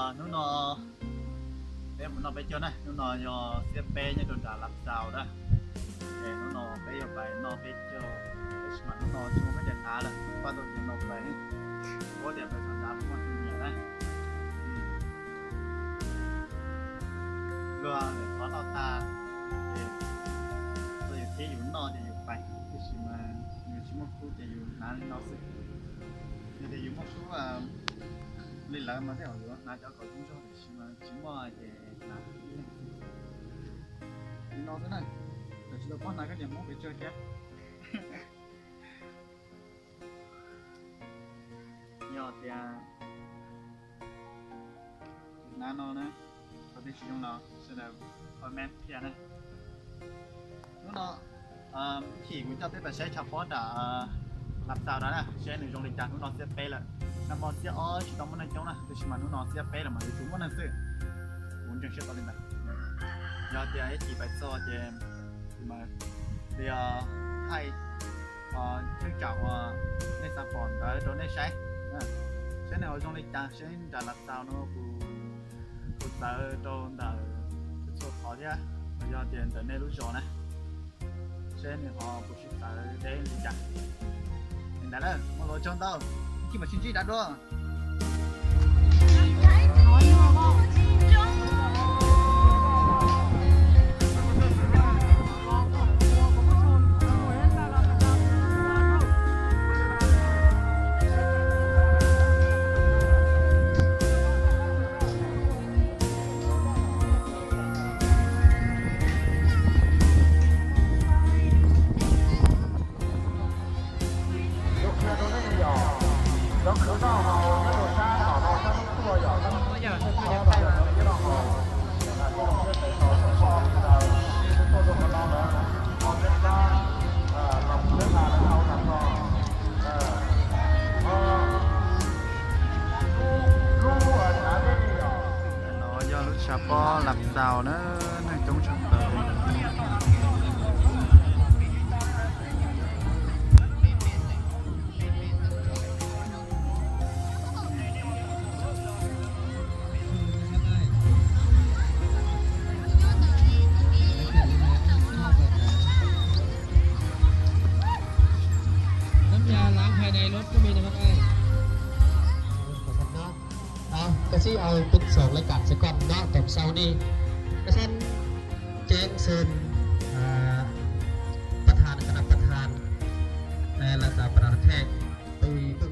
Hnub no peb mus noj peb caug na, hnub no yog xiab peb nyob rau nram Lav Xaus na. Es hnub no peb yuav pais noj peb caug, tab sis mas hnub no tsis muaj peb caug hnav lawm, pab tau tias no pais, ua tias pais sawv daws muaj tus nyiam na. Luag lawv qhov noj tag, es txog yus thib yus noj ces yus pais, tab sis mas yus tsis muaj kub ces yus hnav li no xwb. Yog tias yus muaj kub li lawv mas tej zaum yuav hnav cov kom zoo zog, tab sis mas tsis muaj ces hnav ib leeg xwb. Li no xwb na, tsis tau paub hnav kab niag Hmoob pes tsawg thiab. Yog tias hnav no na, qhov twg tsis zoo los sawv daws comment thiab na. Hnub no ib chim kuv coj peb pais saib tshav pob nram Lav Xaus no na, saib nws zoo li cas. Hnub no xiab peb lawm, nag hmo xiab ob tsis tau muaj neeg coob na, tab sis mas hnub no xiab peb lawm mas yuav tsum muaj neeg xwb. Kuv ntseeg siab tau li ntawd. Yog tias ib chim pais txog ces kuv mam li thaij cheeb tsam uas nej xav pom ntawd rau nej saib, saib nws ho zoo li cas, saib nram Lav Xaus no puas txawv rau ntawm txhua qhov thiab, los yog tias ntawm nej lub zos na, saib nws ho puas sib txawv deb li cas. Li ntawd na, muaj lus tsaug ntau, ib chim mam sib ntsib dua. No yog lub tshav pob Lav Xaus na, neeg coob tshaj plaws.น้ำยาล้างภายในรถก็มีนะครับไอ้ Ntawd xwb, peb xaus lawv kam xav kom nyob tom sau ni. Peb xav ceeb xwb, pab thas, kab nab pab thas, lawv xav pab thas, peb peb